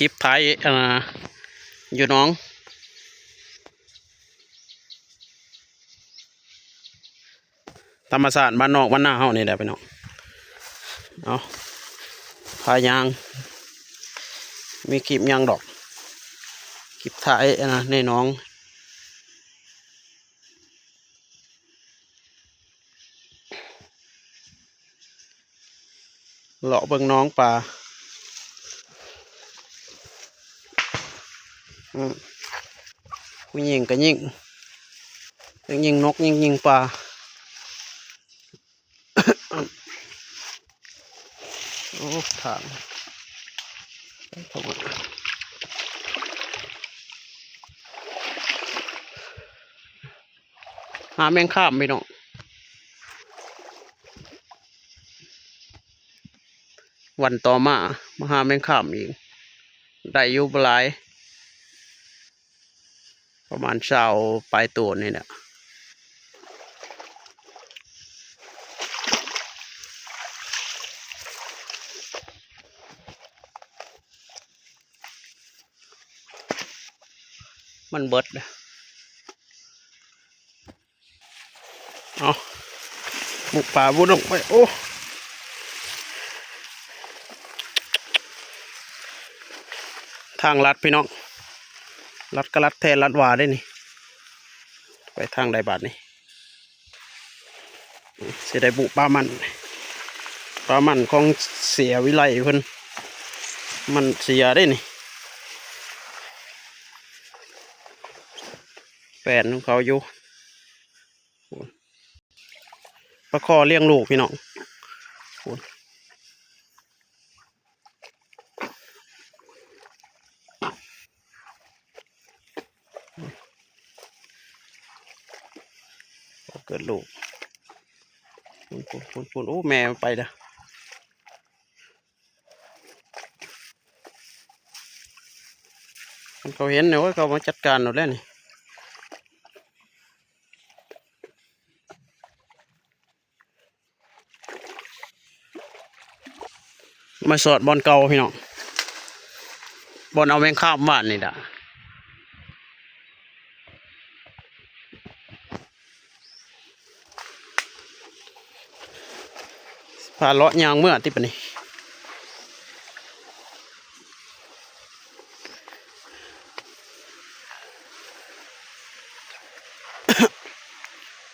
ເກັບຖ່າຍ ອ່າ ຢູ່ໜອງ ທຳມະຊາດບ້ານນອກບ້ານນາເຮົານີ້ແຫຼະພີ່ນ້ອງ. ເອົາ ພາຍ່າງ ມີຄລິບຫຍັງດອກ ເກັບຖ່າຍ ອັນນະ ໃນໜອງ ເລາະເບິ່ງໜອງປາ. ອືມ ຜູ້ຍິງກໍຍິງ ຍິງນົກ ຍິງ ຍິງປາ. ໂອ້ ທາງ ຫາແມງຄາມພີ່ນ້ອງ. ວັນຕໍ່ມາ ມາຫາແມງຄາມອີກ ໄດ້ຢູ່ບໍ່ຫຼາຍ ປະມານຊາວປາຍໂຕນີ້ແຫຼະ. ມັນເບິດ ເອົາ ບຸກປ່າບຸກດົງໄປ. ໂອ້ ທາງລັດພີ່ນ້ອງ ລັດກໍລັດແທ້ລັດວ່າເດ້ນີ້. ໄປທາງໃດບາດນີ້? ຊິໄດ້ບຸປາມັນ ປາມັນຂອງເສຍວິໄລເພິ່ນ ມັນເສຍເດ້ນີ້ ແປ້ນຂອງເຂົາຢູ່. ປາຄໍ່ລ້ຽງລູກພີ່ນ້ອງ ເກີດລູກ ພຸ້ນໆໆໆ ໂອ້ ແມ່ມັນໄປແລ້ວ. ຄັນເຂົາເຫັນນີ້ ໂອ້ຍ ເຂົາມາຈັດການໂລດແລ້ວນີ້. ມາສອດບ່ອນເກົ່າພີ່ນ້ອງ ບ່ອນເອົາແມງຄາມຫວ່ານນີ້ດາ. ພາເລາະຍ່າງເມືອຕິບາດນີ້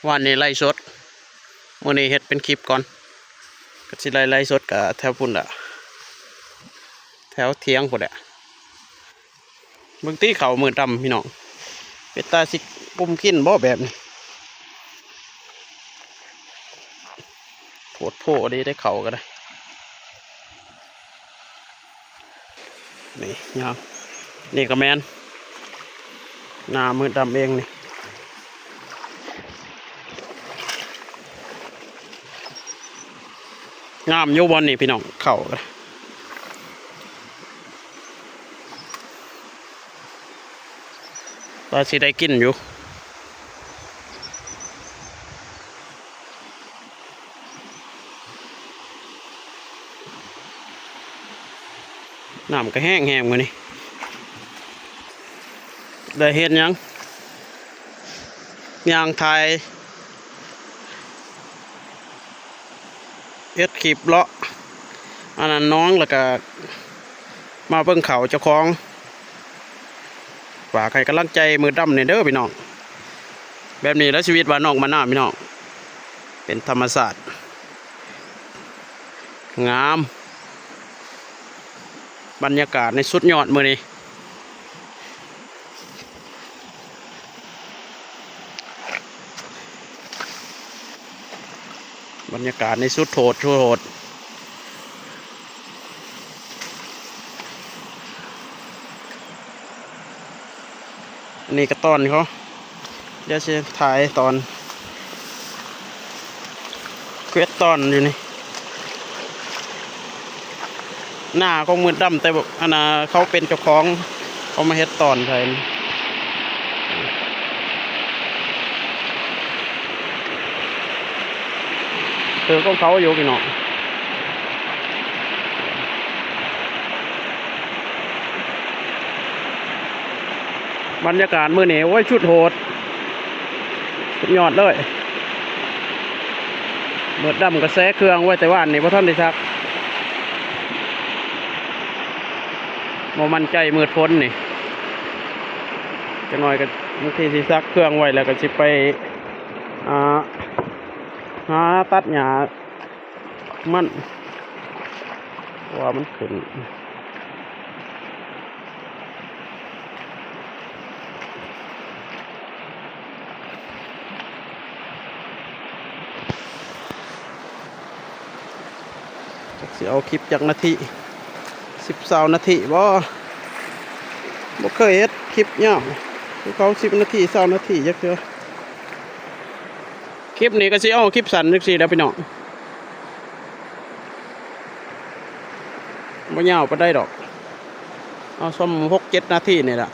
ວານນີ້ໄລສົດ ມື້ນີ້ເຮັດເປັນຄລິບກ່ອນ ກໍຊິໄລ ໄລສົດກະແຖວພຸ້ນລະ ແຖວຖຽງພຸ້ນແຫຼະ. ເບິ່ງຕິເຂົ້າມືດດຳພີ່ນ້ອງ ເປັນຕາຊິກຸມກິນບໍ່ແບບນີ້ ໂພດໂພເດ້ ໄດ້ເຂົ້າກໍໄດ້. ນີ້ຍາມ ນີ້ກໍແມ່ນ ໜ້າມືດດຳເອງນີ້ ງາມຢູ່ບ່ອນນີ້ພີ່ນ້ອງ ເຂົ້າ ວ່າຊິໄດ້ກິນຢູ່. ນ້ຳກໍແຫ້ງໆ ມື້ນີ້ ໄດ້ເຮັດຫຍັງ ຍ່າງຖ່າຍ ເຮັດຄລິບເລາະ ອັນນັ້ນໜອງ ແລ້ວກະມາເບິ່ງເຂົ້າເຈົ້າຂອງ. ຝາກໃຫ້ກຳລັງໃຈມືດດຳແດ່ເດີພີ່ນ້ອງ. ແບບນີ້ແຫຼະຊີວິດບ້ານນອກບ້ານນາພີ່ນ້ອງ ເປັນທຳມະຊາດ ງາມ ບັນຍາກາດນີ້ສຸດຍອດມື້ນີ້. ບັນຍາກາດນີ້ສຸດໂຫດ ສຸດໂຫດ. ອັນນີ້ກໍຕອນເຂົາ ດຽວຊິຖ່າຍຕອນ ເກັບຕອນຢູ່ນີ້ ໜ້າຂອງມືດດຳ ແຕ່ອັນນ່າ ເຂົາເປັນເຈົ້າຂອງ ເຂົາມາເຮັດຕອນໃສ່ ຄືຂອງເຂົາຢູ່ພີ່ນ້ອງ. ບັນຍາກາດມື້ນີ້ ໂອ້ຍ ຊຸດໂຫດ ສຸດຍອດເລີຍ. ມືດດຳກໍແຊ່ເຄື່ອງໄວ້ແຕ່ວານນີ້ ບໍ່ທັນໄດ້ຊັກ. ບໍ່ໝັ້ນໃຈມືດຝົນນີ້ ຈັກໜ້ອຍກໍບາງທີຊິຊັກເຄື່ອງໄວ້ ແລ້ວກໍຊິໄປ ອ່າ ຫາຕັດຫຍ້າ ມັນ ເພາະວ່າມັນຂຶ້ນ ຈັກຊິເອົາຄລິບຈັກນາທີ ສິບ ຊາວນາທີບໍ່? ບໍ່ເຄີຍເຮັດຄລິບຍາວຄືເຂົາ ສິບນາທີ ຊາວນາທີຈັກເທື່ອ. ຄລິບນີ້ກໍຊິເອົາຄລິບສັ້ນຈັ່ງຊີ້ແຫຼະພີ່ນ້ອງ ບໍ່ຍາວປານໃດດອກ ເອົາຊ່ຳຫົກເຈັດນາທີນີ້ລະ.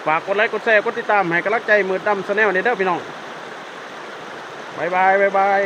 ຝາກກົດໄລ ກົດແຊ ກົດຕິດຕາມ ໃຫ້ກຳລັງໃຈມືດດຳ Channel ແດ່ເດີພີ່ນ້ອງ. ບາຍບາຍ ບາຍບາຍ.